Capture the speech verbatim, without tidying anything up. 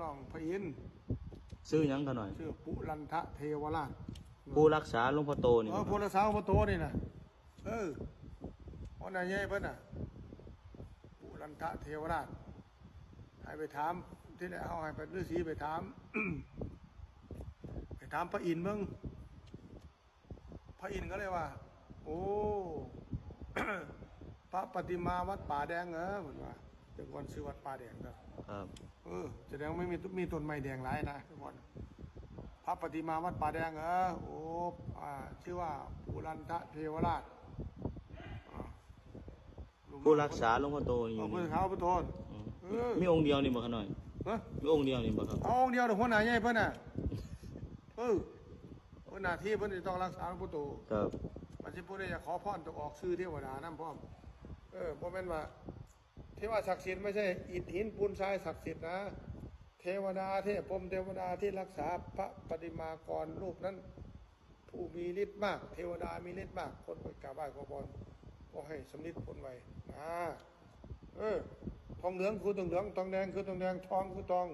องพระอินทร์ ชื่อหยังขะน้อย ชื่อปุรันทะเทวราช ผู้รักษาหลวงพ่อโตนี่ เออ บ่ ผู้รักษาหลวงพ่อโตนี่นะ เออหัวหน้าใหญ่เพิ่นน่ะ ปุรันทะเทวราช ให้ไปถาม ที่ไหนเอาให้ไปฤาษีไปถาม ไปถามพระอินทร์เบิ่ง พระอินทร์ก็เลยว่า โอ้ พระปฏิมาวัดป่าแดงเหรอเพิ่นว่า แต่ก่อนชื่อวัดป่าแดงก็ ครับ เออ แสดงว่ามีมีต้นไม้แดงหลายนะแต่ก่อน พระปฏิมาวัดป่าแดงเหรอ โอ้ อ่า ชื่อว่าปุรันทะเทวราช อ่า ผู้รักษาหลวงพ่อโตนี่อ เอา ยู่ เพิ่น นี่ เขาไปโทษ อืม เออ มีองค์เดียวนี่บ่ขะน้อย เออ มีองค์เดียวนี่บ่ครับ เอาองค์เดียวเดี๋ยวหัวหน้าใหญ่เพิ่นน่ะ เออ เพิ่นหน้าที่เพิ่นจะต้องรักษาหลวงพ่อโต ครับ มันสิพูดได้อยากขอพรต้องออกชื่อเทวดานำพร้อม เออบ่แม่นว่า ที่ว่าศักดิ์สิทธิ์ไม่ใช่อิฐหินปูนทรายศักดิ์สิทธิ์นะ เทวดาเทพพรหมเทวดาที่รักษาพระปฏิมากรรูปนั้น ผู้มีฤทธิ์มาก เทวดามีฤทธิ์มาก คนไปกราบไหว้ขอพรก็ให้สำเร็จผลไวนะ เออ ทองเหลืองคือทองเหลือง ทองแดงคือทองแดง ทองคือทอง